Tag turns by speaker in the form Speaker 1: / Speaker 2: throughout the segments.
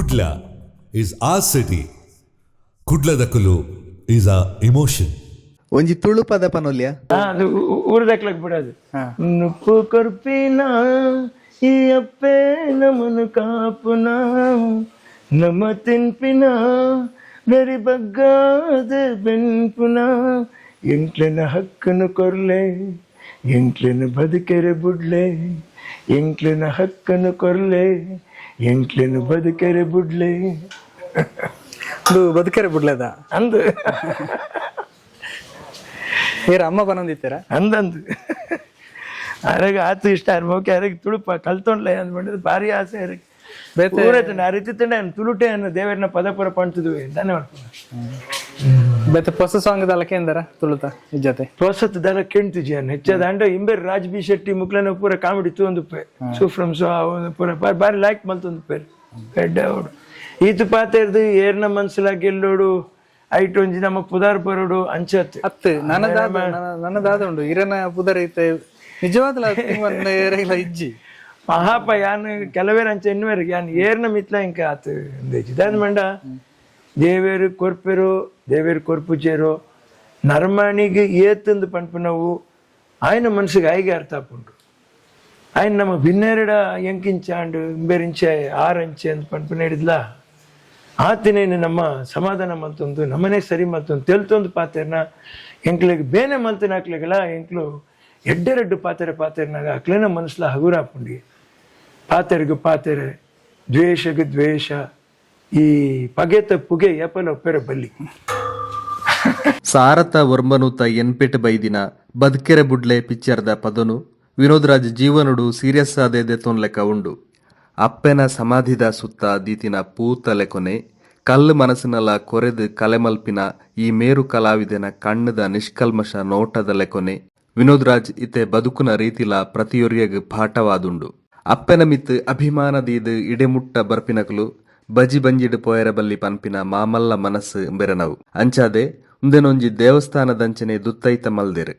Speaker 1: Kudla is our city. ಕುಡ್ಲದಕುಲು is a emotion.
Speaker 2: ಒಂಜಿ ತುಳು ಪದ ಪನೊಲ್ಯ?
Speaker 3: ಅದು ಊರ್ದಕ್ಲಕ್ ಬಿಡೋದು. ನುಪ್ಪು ಕೊರ್ಪಿನ ಈ ಅಪ್ಪೆ ನಮನು ಕಾಪುನ, ನಮ ತಿನ್ಪಿನ ಬೆರಿ ಬಗ್ಗಾದ ಬೆನ್ಪುನ, ಎಂಕ್ಲೆನ ಹಕ್ಕನು ಕೊರ್ಲೆ, ಎಂಕ್ಲೆನ ಬದುಕೆರೆ ಬುಡ್ಲೆ, ಎಂಕ್ಲೆನ ಹಕ್ಕನು ಕೊರ್ಲೆ, ಎಂಕ್ಲೆನ ಬದುಕೆರೆ ಬುಡ್ಲೆ.
Speaker 4: ಇದು ಬದುಕೆರೆ ಬಿಡ್ಲೇದ?
Speaker 3: ಅಂದು.
Speaker 4: ಏರ ಅಮ್ಮ ಬನೊಂದಿತ್ತೀರಾ?
Speaker 3: ಅಂದಂದು ಅರಗ ಆತು ಇಷ್ಟ ಅರ್ಮೋಕೆ ಅರಗ ತುಳುಪ ಕಲ್ತೊಂಡ್ಲೆ ಅಂದ್ಕೊಂಡಿದ್ದು ಭಾರಿ ಆಸೆ ಅರಗ.
Speaker 4: ಬೇತೆ
Speaker 3: ಊರತನ ಆ ರೀತಿ ತಿಂಡ ತುಳುಟೆ ಅನ್ನು ದೇವರನ್ನ ಪದ ಪೂರ ಪಂಚದುವೆ ಧನ್ಯವಾದ.
Speaker 4: ಬೇತೆ ಹೊಸ ಸಾಂಗ್ ದಲ್ಲ ಕೇಂದ್ರ ತುಳುತ ಇಜ್ಜತೆ?
Speaker 3: ಹೊಸತ್ ದಲ ಕೆಣ್ತಿಜಿ ಅನ್ನ ಹೆಚ್ಚದ ಅಂಡ ಇಂಬೆರ್ ರಾಜ್ ಬಿ ಶೆಟ್ಟಿ ಮುಕ್ಲನ ಪೂರ ಕಾಮಿಡಿ ತೂಂದುಪ್ಪೆ. ಸು ಫ್ರಮ್ ಸೊ ಪೂರ ಬಾರಿ ಬಾರಿ ಲೈಕ್ ಮಲ್ತೊಂದುಪ್ಪೆರ್. ಎಡ್ಡೆ ಅವಡು ಈತು ಪಾತೆರ್ದು ಏರ್ನ ಮನ್ಸುಲ ಗೆಲ್ಲೋಡು, ಐಟ್ ಒಂಜಿ ನಮ್ಮ ಪುದಾರ್ ಬರೋಡು ಅಂಚತ್.
Speaker 4: ಅತ್ತು ನನ್ನದಾದ ನನ್ನದಾದ ಉಂಡು ಇರನ ಪುದರ್ ಐತೆ ನಿಜವಾದಲ ಏರೆಗ್ಲ ಇಜ್ಜಿ.
Speaker 3: ಮಹಾಪ ಯಾನ್ ಕೆಲವೇರ್ ಅಂಚ ಎನ್ನುವೇರು ಯಾನ್ ಏರ್ನ ಮಿತ್ಲ ಇಂಕ ಆತು ಇಂದೇಜಿ ದಾದ ಮಂಡ ದೇವೇರು ಕೊರ್ಪೆರು, ದೇವೇರು ಕೊರ್ಪುಚೇರು, ನರ್ಮಣಿಗೆ ಏತಂದು ಪನ್ಪುನವು ఆయన ಮನಸ್ಸಿಗೆ ಆಯ್ಗೆ ಅರ್ಥ ಆಪುಂಡು. ఆయన ನಮ್ಮ ಬಿನ್ನೆರಡ ಎಂಕಿಂಚಾಂಡು ಇಂಬೆರಿಂಚೆ ಆರಂಚೆ ಅಂತ ಪನ್ಪುನ ಹಿಡಿದ್ಲ ಆತಿನೇನು ನಮ್ಮ ಸಮಾಧಾನ ಮಲ್ತೊಂದು ನಮ್ಮನೆ ಸರಿ ಮಲ್ತೊಂದು ತೆಲ್ತೊಂದು ಪಾತೆರ್ನ ಎಂಕ್ಲೆಗ್ ಬೇನೆ ಮಲ್ತಿನ ಅಕ್ಲೆಗಲ ಎಂಕ್ಲು ಎಡ್ಡೆರೆಡ್ಡು ಪಾತೆರೆ ಪಾತೆರ್ನಾಗ ಅಕ್ಲೆನ ಮನಸ್ಸುಲ ಹಗುರಾಪುಂಡಿ. ಪಾತೆರ್ಗು ಪಾತೆರೆ, ದ್ವೇಷಗ್ ದ್ವೇಷ, ಈ ಪಗೆತ ಪುಗೆ ಏಪಲ ಒಪ್ಪೆರ ಬಲ್ಲಿ.
Speaker 5: ಸಾರತ ಒರ್ಂಬನೂತ ಎನ್ಪೆಟ್ ಬೈದಿನ ಬದ್ಕೆರೆ ಬುಡ್ಲೆ ಪಿಕ್ಚರ್ದ ಪದನು ವಿನೋದ್ ರಾಜ್ ಜೀವನಡು ಸೀರಿಯಸ್ ಆದೆ ದೆತೊನ್ಲೆಕ ಉಂಡು. ಅಪ್ಪೆನ ಸಮಾಧಿದ ಸುತ್ತ ದೀತಿನ ಪೂತ ಲೆಕೊನೆ ಕಲ್ಲು ಮನಸ್ಸಿನಲ ಕೊರೆದು ಕಲೆಮಲ್ಪಿನ ಈ ಮೇರು ಕಲಾವಿದನ ಕಣ್ಣುದ ನಿಷ್ಕಲ್ಮಶ ನೋಟದ ಲೆಕೊನೆ ವಿನೋದ್ ರಾಜ್ ಇತ್ತೆ ಬದುಕುನ ರೀತಿಲ ಪ್ರತಿಯೊರಿಯಗ್ ಪಾಠವಾದುಂಡು. ಅಪ್ಪೆನ ಮಿತ್ ಅಭಿಮಾನ ದೀದ್ ಇಡೆಮುಟ್ಟ ಬರ್ಪಿನಕುಲು ಬಜಿ ಬಂಜಿಡ್ ಪೋಯೆರ ಬಲ್ಲಿ ಪನ್ಪಿನ ಮಾಮಲ್ಲ ಮನಸ್ಸು ಬೆರನವು. ಅಂಚಾದೆ ಉಂದೆನೊಂಜಿ ದೇವಸ್ಥಾನದಂಚನೆ ದುತ್ತೈತ ಮಲ್ದೆರ್.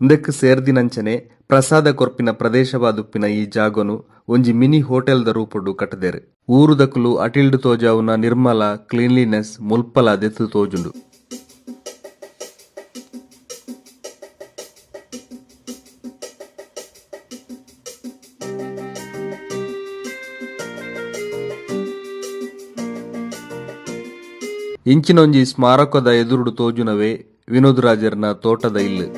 Speaker 5: ಉಂದೆಕ್ ಸೇರ್ದಿನಂಚನೆ ಪ್ರಸಾದ ಕೊರ್ಪಿನ ಪ್ರದೇಶವಾದುಪ್ಪಿನ ಈ ಜಾಗೊನು ಒಂಜಿ ಮಿನಿ ಹೋಟೆಲ್ದ ರೂಪೊಡು ಕಟ್ದೆರ್. ಊರುದಕುಲು ಅಟಿಲ್ಡ್ ತೋಜಾವುನ ನಿರ್ಮಲ ಕ್ಲೀನ್ಲಿನೆಸ್ ಮುಲ್ಪಲ ದೆತ್ತ್ ತೋಜುಂಡು. ಇಂಚಿನೊಂಜಿ ಸ್ಮಾರಕದ ಎದುರುಡು ತೋಜುನವೇ ವಿನೋದ್ ರಾಜರ್ನ ತೋಟದ ಇಲ್ಲು.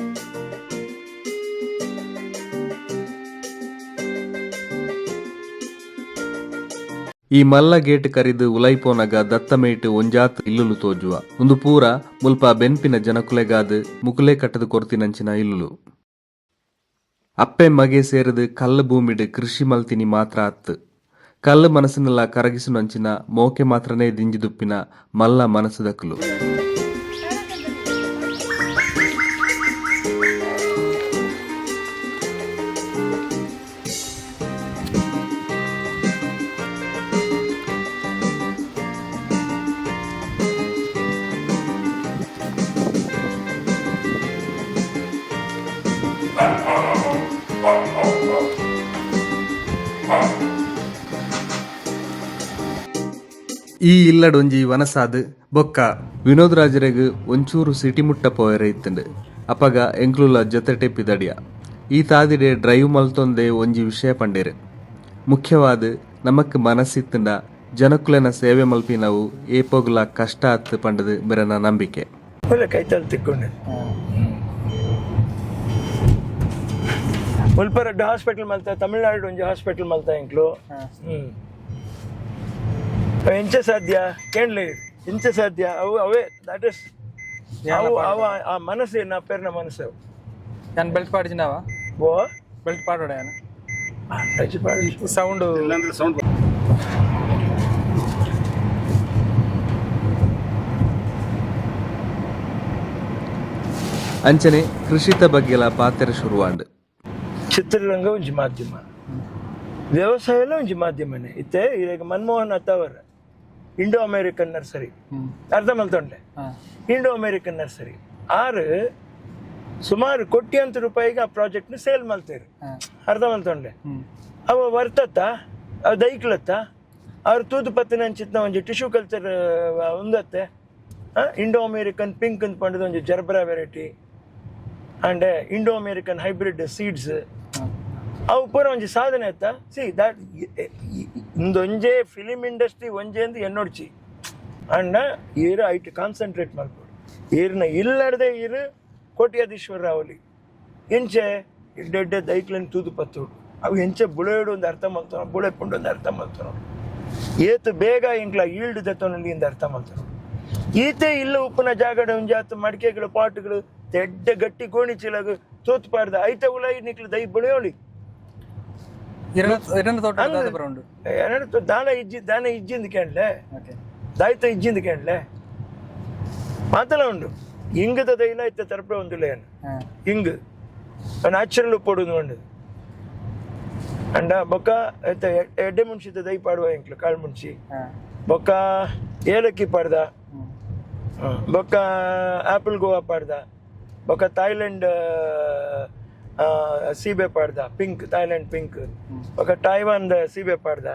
Speaker 5: ಈ ಮಲ್ಲ ಗೇಟ್ ಕರಿದು ಉಲೈಪೋನಗ ದತ್ತಮೇಟ್ ಒಂಜಾತ್ ಇಲ್ಲುಲು ತೋಜುವ. ಉಂದು ಪೂರ ಮುಲ್ಪ ಬೆನ್ಪಿನ ಜನಕುಲೆಗಾದ್ ಮುಕುಲೆ ಕಟ್ಟದು ಕೊರ್ತಿನಂಚಿನ ಇಲ್ಲುಲು. ಅಪ್ಪೆ ಮಗೆ ಸೇರಿದ್ ಕಲ್ಲು ಭೂಮಿಡ್ ಕೃಷಿ ಮಲ್ತಿನಿ ಮಾತ್ರ ಅತ್ತ್, ಕಲ್ಲು ಮನಸ್ಸಿನಲ್ಲ ಕರಗಿಸುನಂಚಿನ ಮೋಕೆ ಮಾತ್ರನೇ ದಿಂಜಿದುಪ್ಪಿನ ಮಲ್ಲ ಮನಸ್ಸುದಕುಲು. ಈ ಇಲ್ಲಡೊಂಜಿ ವನಸಾದ್ ಬೊಕ್ಕ ವಿನೋದ್ ರಾಜರೆಗ್ ಒಂಚೂರು ಸಿಟಿಮುಟ್ಟ ಪೋಯರೆ ಇತ್ತುಂಡು. ಅಪಗ ಎಂಕ್ಲುಲ ಜೊತೆಟೆ ಪಿದಡಿಯ. ಈ ತಾದಿಡೆ ಡ್ರೈವ್ ಮಲ್ತೊಂದೆ ಒಂಜಿ ವಿಷಯ ಪಂಡೆರ್. ಮುಖ್ಯವಾದ್ ನಮಕ್ ಮನಸ್ಸಿತ್ತುಂಡ ಜನಕುಲೆನ ಸೇವೆ ಮಲ್ಪಿನವು ಏಪೊಗುಲ ಕಷ್ಟ ಅತ್ತ್ ಪಂಡುದು ಮೆರೆನ ನಂಬಿಕೆ.
Speaker 3: ಒಳ್ಳೆ ಕೈತಲ್ ತಿಕ್ಕೊಂಡೆ ಮುಲ್ಪ ರಡ್ಡ್ ಹಾಸ್ಪಿಟಲ್ ಮಲ್ತ, ತಮಿಳ್ನಾಡು ಒಂಜಿ ಹಾಸ್ಪಿಟಲ್ ಮಲ್ತ ಎಂಕ್ಲು. ಅವ್ ಎಂಚ ಸಾಧ್ಯ ಕೇಳಲಿ, ಎಂಚ ಸಾಧ್ಯ? ಅವು ಅವೇ, that is ಅವು ಅವ ಆ ಮನಸ್ಸು ನಾ ಪೇರ್ನ ಮನಸ್ಸು ಅವು.
Speaker 4: ನಾನು ಬೆಲ್ಟ್ ಪಾಡಿಜಿನವ?
Speaker 3: ಓ.
Speaker 4: ಬೆಲ್ಟ್ ಪಾಡೋಡ ಯಾನ್?
Speaker 3: ಅಂದಾಜು ಪಾಡು.
Speaker 4: ಸೌಂಡ್.
Speaker 5: ಅಂಚನೆ ಕೃಷಿತ ಬಗ್ಗೆಲ ಪಾತೆರ ಶುರುವಾಂಡ್.
Speaker 3: ಚಿತ್ರರಂಗ ಒಂಜಿ ಮಾಧ್ಯಮ, ವ್ಯವಸಾಯ ಎಲ್ಲ ಒಂಜಿ ಮಾಧ್ಯಮನೇ. ಇತ್ತೆ ಈಗ Manmohan Attavar Indo American nursery ಅರ್ಧ ಮಲ್ತೊಂಡೆ. ಇಂಡೋ ಅಮೇರಿಕನ್ ನರ್ಸರಿ ಆರು ಸುಮಾರು ಕೋಟ್ಯಾಂತರ ರೂಪಾಯಿಗೆ ಆ ಪ್ರಾಜೆಕ್ಟ್ನ ಸೇಲ್ ಮಲ್ತೇರು. ಅರ್ಧ ಮಲ್ತೊಂಡೆ. ಅವ ವರ್ತತ್ತ, ಅವ ದೈಕ್ಲತ್ತ. ಅವ್ರು ತೂತು ಪತ್ತಿನ ಅಂಚಿತ್ನ ಒಂಜಿ ಟಿಶ್ಯೂ ಕಲ್ಚರ್ ಉಂದತ್ತೆ. Indo American pink ಅಂತ ಪಂಡದ ಒಂಜಿ gerbera variety and Indo American hybrid seeds. ಅವು ಪೂರ ಒಂಜಿ ಸಾಧನೆ ಅತ್ತ. ಸಿ that ಇಂದೊಂಜೆ film industry ಒಂಜೆ ಅಂದ್ ಎನ್ನೊಡ್ಚಿ ಅಂಡ ಈರು ಐಟ್ ಕಾನ್ಸಂಟ್ರೇಟ್ ಮಲ್ಪೊಡು. ಈರ್ನ ಇಲ್ಲಡ್ದೆ ಈರು ಕೋಟ್ಯಾಧೀಶ್ವರ ಅವಲಿ. ಎಂಚೆ ಎಡ್ಡೆ ಎಡ್ಡೆ ದೈಕ್ಲನ್ ತೂದು ಪತ್ತೋಡು, ಅವು ಎಂಚೆ ಬುಳೆಯೋಡು ಒಂದು ಅರ್ಥ ಮಲ್ತನೋ, ಬುಳೆ ಪುಂಡು ಒಂದು ಅರ್ಥ ಮಲ್ತನೋ, ಏತು ಬೇಗ ಇಂಕ್ಲ ಈಲ್ಡ್ ದೆತ್ತೊನಲ್ಲಿ ಇಂದ ಅರ್ಥ ಮಲ್ತನೋ. ಈತೆ ಇಲ್ಲ ಉಪ್ಪುನ ಜಾಗಡ ಒಂಜಾತು ಮಡಿಕೆಗಳು ಪಾಟ್ಗಳು ತೆಡ್ಡೆ ಗಟ್ಟಿ ಗೋಣಿ ಚೀಲಗು ತೂತು ಪಾಡ್ದ ಐತೆ ಉಲಾಯಿ ನಿಕ್ಲು ದೈ ಬುಳೆಯೋಳಿ.
Speaker 4: ಇರನ ಇರನ ತೋಟ ದಾದ ಪರ ಉಂಡು?
Speaker 3: ಎರಡು ದಾನ ಇಜ್ಜಿ, ದಾನ ಇಜ್ಜಿಂದ ಕೇಳಲೆ.
Speaker 4: ಓಕೆ.
Speaker 3: ದಾಯ್ತ ಇಜ್ಜಿಂದ ಕೇಳಲೆ ಮಾತಲ ಉಂಡು. ಇಂಗದ ದೈಲ ಇತ್ತ ತರಪೆ ಒಂದುಲ್ಲ ಏನು. ಇಂಗ್ ನ್ಯಾಚುರಲ್ ಉಪ್ಪೊಡು ಉಂಡು. ಅಂಡ ಬೊಕ್ಕ ಇತ್ತ ಎಡ್ಡೆ ಮುನ್ಸಿದ ದೈ ಪಾಡುವ ಎಂಕ್ಲು ಕಾಳು ಮುನ್ಸಿ. ಬೊಕ್ಕ ಏಲಕ್ಕಿ ಪಾಡ್ದ, ಬೊಕ್ಕ ಆಪಲ್ ಗೋವಾ ಪಾಡ್ದ, ಬೊಕ್ಕ ಥಾಯ್ಲೆಂಡ್ ಸೀಬೆ ಪಾಡ್ದ, pink Thailand pink, ಬೊಕ್ಕ ಟೈವಾನ್ ಸೀಬೆ ಪಾಡ್ದ,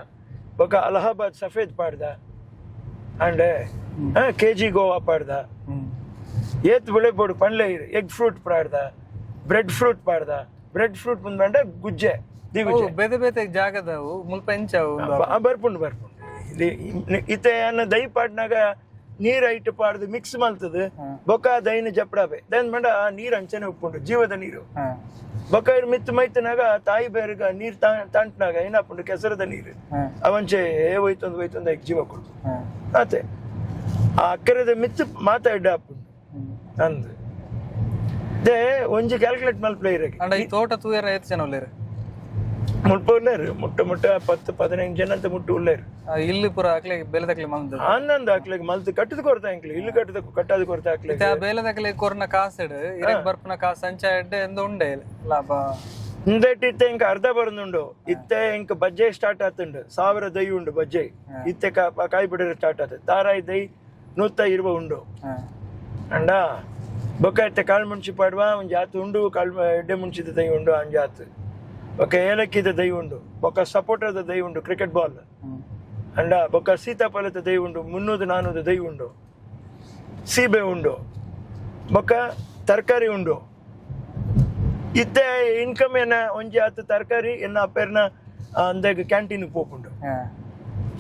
Speaker 3: ಬೊಕ್ಕ ಅಲಹಾಬಾದ್ ಸಫೇದ್ ಪಾಡ್ದ, and KG Goa ಪಾಡ್ದ. ಏತ್ ಬುಳೆ ಬೋಡು ಪಣ್ಲೆ. ಎಗ್ ಫ್ರೂಟ್ ಪಾಡ್ದ, ಬ್ರೆಡ್ ಫ್ರೂಟ್ ಪಾಡ್ದ. ಬ್ರೆಡ್ ಫ್ರೂಟ್ ಮುಂದೆ ಗುಜ್ಜೆ ದಿಗುಜ್ಜೆ.
Speaker 4: ಬೇತೆ ಬೇತೆ ಜಾಗದವು ಮುಲ್ಪ ಎಂಚವು?
Speaker 3: ಬರ್ಪುಂಡು ಬರ್ಪುಂಡು. ಇದು ಇತ್ತೆ ಅನ್ನ ದೈ ಪಾಡ್ನಾಗ ನೀರ್ ಐಟ್ ಪಾಡ್ದು ಮಿಕ್ಸ್ ಮಲ್ತದು. ಬೊಕ್ಕ ದೈನ ಜಪ್ಡಾಬೆ ದೈನ್ ಮಂಡ ಆ ನೀರ್ ಅಂಚನೆ ಉಪ್ಪುಂಡು, ಜೀವದ ನೀರು. ಬೊಕ್ಕ ಇರ್ ಮಿತ್ ಮೈತನಾಗ ತಾಯಿ ಬೇರೆಗ ನೀರ್ ತಾಂಟ್ನಾಗ ಏನಾಪುಂಡು, ಕೆಸರದ ನೀರು ಅವಂಚೆ ಹೋಯ್ತೊಂದು ಹೋಯ್ತೊಂದು ಐಕ್ ಜೀವ ಕೊಡ್ತು ಆತೆ. ಆ ಅಕ್ಕರದ ಮಿತ್ ಮಾತಾಡ ಆಪುಂಡು ಅಂದ್ they ಒಂಜಿ ಕ್ಯಾಲ್ಕುಲೇಟ್ ಮಲ್ಪ್ಲೇ ಇರಕ್ಕೆ.
Speaker 4: ಅಂಡ ಈ ತೋಟ ತೂಯರ ಏತ್ ಜನ ಉಲ್ಲೇರು?
Speaker 3: ಮುಲ್ಪ ಉಲ್ಲೇರು, ಮುಟ್ಟ ಮುಟ್ಟ 10-15 ಜನ ಅಂತ ಮುಟ್ಟು ಉಲ್ಲೇರು.
Speaker 4: ಇಲ್ಲಿ ಪೂರ ಅಕ್ಲೆ ಬೇಲೆದಕ್ಲೆ ಮಲ್ದು?
Speaker 3: ಆನಂದ ಅಕ್ಲೆಗ್ ಮಲ್ತ್ ಕಟ್ಟದ ಕೊರತೆ ಅಂಕ್ಲೆ, ಇಲ್ಲಿ ಕಟ್ಟದ ಕಟ್ಟಾದ ಕೊರತೆ ಅಕ್ಲೆಗ್.
Speaker 4: ಆ ಬೇಲೆದಕ್ಲೆ ಕೊರ್ನ ಕಾಸೆಡ್ ಇರಕ್ ಬರ್ಪುನ ಕಾಸು ಅಂಚ ಎಡ್ಡೆ ಎಂದ ಉಂಡೆ ಲಾಭ?
Speaker 3: ಇಂದೆಟ್ ಇತ್ತೆ ಇಂಕ ಅರ್ಧ ಬರಂದುಂಡು. ಇತ್ತೆ ಇಂಕ ಬಜ್ಜೆ ಸ್ಟಾರ್ಟ್ ಆತುಂಡು. 1000 ದೈ ಉಂಡು ಬಜ್ಜೆ. ಇತ್ತೆ ಕಾಯಿ ಬಿಡರೆ ಸ್ಟಾರ್ಟ್ ಆತ. ತಾರಾಯಿ ದೈ 120 ಉಂಡು. ಅಂಡ ಬೊಕ್ಕ ಇತ್ತೆ ಕಾಳು ಮುಣ್ಚಿ ಪಾಡುವ ಒಂಜಿ ಆತು ಉಂಡು. ಕಾಳು ಎಡ್ಡೆ ಮುಂಚಿದ ದೈ ಉಂಡು ಅಂಜಿ ಆತು. ಬೊಕ್ಕ ಏಲಕ್ಕಿದ ದೈ ಉಂಡು, ಬೊಕ್ಕ ಸಪೋಟದ ದೈ ಉಂಡು, ಕ್ರಿಕೆಟ್ ಬಾಲ್. ಅಂಡ ಬೊಕ್ಕ ಸೀತಾಫಲದ ದೈ ಉಂಡು, 300-400 ದೈ ಉಂಡು. ಸೀಬೆ ಉಂಡು, ಬೊಕ್ಕ ತರಕಾರಿ ಉಂಡು. ಇತ್ತೆ ಇನ್ಕಮ್ ಏನ ಒಂಜಿ ಆತು ತರಕಾರಿ ಎನ್ನ ಅಪ್ಪೆರ್ನ ಅಂದಾಗ ಕ್ಯಾಂಟೀನ್ ಪೋಪುಂಡು.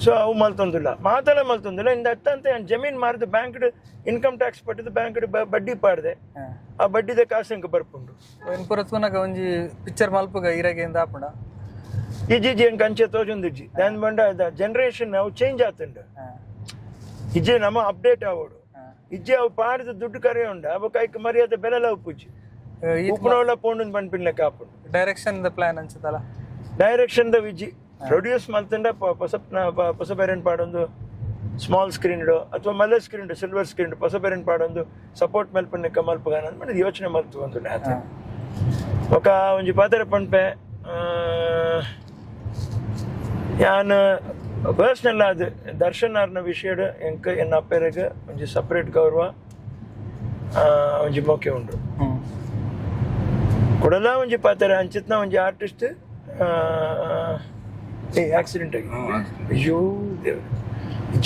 Speaker 3: ಸೊ ಅವು ಮಲ್ತೊಂದಿಲ್ಲ, ಮಾತೆಲ್ಲ ಮಲ್ತೊಂದಿಲ್ಲ. ಇಂದ ಅತ್ತಂತೆ ಜಮೀನ್ ಮಾರಿದ bank income tax ಪಟ್ಟಿದ್ದು ಬ್ಯಾಂಕ್ ಬಡ್ಡಿ ಪಾಡ್ದೆ. ಆ ಬಡ್ಡಿದ ಕಾಸು ಇಂಕ ಬರ್ಪುಂಡು.
Speaker 4: ಇನ್ ಪೂರ ತೂನಗ ಒಂಜಿ ಪಿಕ್ಚರ್ ಮಲ್ಪುಗ ಇರಗೆ ಇಂದ ಆಪುಂಡ?
Speaker 3: ಇಜ್ಜಿ, ಎಂಕ್ ಅಂಚೆ ತೋಜೊಂದಿಜ್ಜಿ. ದಾನ್ ಬಂಡ ಜನರೇಷನ್ ಅವು ಚೇಂಜ್ ಆತುಂಡು. ಇಜ್ಜಿ ನಮ್ಮ ಅಪ್ಡೇಟ್ ಆವೋಡು. ಇಜ್ಜಿ ಅವು ಪಾಡಿದ ದುಡ್ಡು ಕರೆ ಉಂಡು. ಅವ ಕೈಕ್ ಮರ್ಯಾದೆ ಬೆಲೆಲ ಉಪ್ಪುಜ್ಜಿ. ಉಪ್ಪುನವಲ ಪೋಂಡು ಪನ್ಪಿನ ಲೆಕ್ಕ ಆಪುಂಡು.
Speaker 4: Direction the plan ಅನ್ಸುತ್ತಲ್ಲ?
Speaker 3: Direction the Viji. Produce ಮಲ್ತಂಡ ಹೊಸ ಹೊಸ ಪೇರೆಂಟ್ ಪಾಡೊಂದು ಸ್ಮಾಲ್ ಸ್ಕ್ರೀನ್ ಅಥವಾ ಮಲ್ಲ screen, silver screen ಹೊಸ ಪೇರೆಂಟ್ ಪಾಡೊಂದು ಸಪೋರ್ಟ್ ಮಲ್ಪನ್ನೆಕ್ಕ ಮಲ್ಪಗಾನ ಅಂತ ಯೋಚನೆ ಮಲ್ತು ಒಂದು. ఒక ಒಂಜಿ ಪಾತೆರ ಪನ್ಪೆ. ಯಾನ್ ಪರ್ಸನಲ್ ಆದ್ ದರ್ಶನ್ ಆರ್ನ ವಿಷಯಡ್ ಎಂಕ್ ಎನ್ನ ಅಪ್ಪೆರೆಗ್ ಒಂಜಿ ಸಪರೇಟ್ ಗೌರವ, ಒಂಜಿ ಮೋಕೆ ಉಂಡು. ಕುಡಲ ಒಂಜಿ ಪಾತೆರ, ಅಂಚಿತ್ನ ಒಂಜಿ ಆರ್ಟಿಸ್ಟ್. ಏ ಆಕ್ಸಿಡೆಂಟ್ ಆಗಿ, ಅಯ್ಯೋ ದೇವ್ರೆ,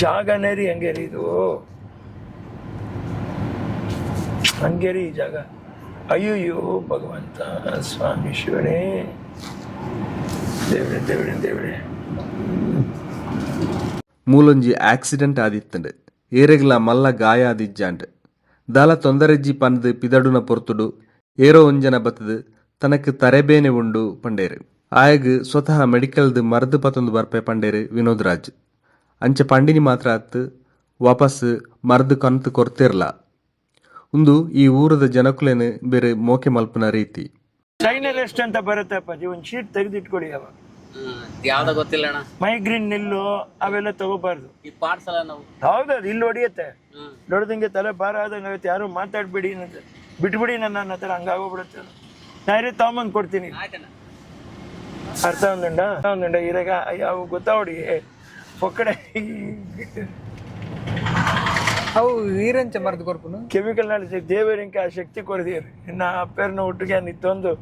Speaker 3: ಜಾಗನೇ ರೀ ಹಂಗೆ ರೀ ಇದು, ಹಂಗೆ ರೀ ಈ ಜಾಗ. ಅಯ್ಯಯ್ಯೋ ಭಗವಂತ ಸ್ವಾಮಿ ಶಿವನೇ, ದೇವ್ರೆ ದೇವ್ರೆ ದೇವ್ರೆ.
Speaker 5: ಮೂಲೊಂಜಿ ಆಕ್ಸಿಡೆಂಟ್ ಆದಿತ್ತಂಡ್, ಏರೆಗ್ಲ ಮಲ್ಲ ಗಾಯ ಆದಿಜ್ಜಾಂಡ್. ದಾಲ ತೊಂದರೆಜ್ಜಿ ಪಂದ್ ಪಿದಡುನ ಪೊರ್ತುಡು ಏರೋ ಒಂಜನ ಬತ್ತದು ತನಕ್ ತರೆಬೇನೆ ಉಂಡು ಪಂಡೇರು. ಆಯಗ್ ಸ್ವತಃ ಮೆಡಿಕಲ್ದ್ ಮರ್ದ್ ಪತೊಂದು ಬರ್ಪೆ ಪಂಡೇರು ವಿನೋದ್ ರಾಜ್. ಅಂಚ ಪಂಡಿನಿ ಮಾತ್ರ ಅತ್, ವಾಪಸ್ ಮರ್ದ್ ಕನ್ತ್ ಕೊರ್ತಿರ್ಲ. ಉಂದು ಈ ಊರದ ಜನಕುಲೆನ್ ಬೇರೆ ಮೋಕೆ ಮಲ್ಪುನ ರೀತಿ.
Speaker 3: ಚೈನಾ ರೆಸ್ಟ್ ಅಂತ ಬರುತ್ತೆ ಅಪ್ಪಾಜಿ, ಒಂದು ಶೀಟ್ ತೆಗೆದಿಟ್ಕೊಳ್ಳಿ ಅವಾಗ.
Speaker 6: ಯಾವ್ದೋ ಗೊತ್ತಿಲ್ಲ ಅಣ್ಣ.
Speaker 3: ಮೈಗ್ರೀನ್ ನಿಲ್ಲು ಅವೆಲ್ಲ ತಗೋಬಾರ್ದು.
Speaker 6: ಈ ಪಾರ್ಟ್ಸ್ ಎಲ್ಲ ನಾವು
Speaker 3: ಹೌದದು ಇಲ್ಲಿ ಹೊಡಿಯುತ್ತೆ. ನೋಡ್ದಂಗೆ ತಲೆ ಭಾರ ಆದಂಗೆ ಆಗುತ್ತೆ. ಯಾರು ಮಾತಾಡ್ಬೇಡಿ ಅಂತ ಬಿಟ್ಬಿಡಿ ನನ್ನ ಹತ್ರ ಹಂಗಾಗೋಗ್ಬಿಡುತ್ತೆ. ನಾನೇ ತಗೊಂಬಂದು ಕೊಡ್ತೀನಿ.
Speaker 6: ಆಯ್ತಣ್ಣ.
Speaker 3: ಅರ್ಥ ಒಂದುಂಡ ಒಂದುಂಡ ಇರಾಗ ಅವು ಗೊತ್ತಾವಡಿ ಒಕ್ಕಡೆ.
Speaker 4: ಅವು ಈರಂಚ ಮರ್ದ್ ಕೊರ್ಪುನು?
Speaker 3: Chemical knowledge. ದೇವರಿಂಕ ಆ ಶಕ್ತಿ ಕೊರದಿಯರು. ಇನ್ನು ಆ ಪೇರ್ನ ಒಟ್ಟಿಗೆ ಇತ್ತೊಂದು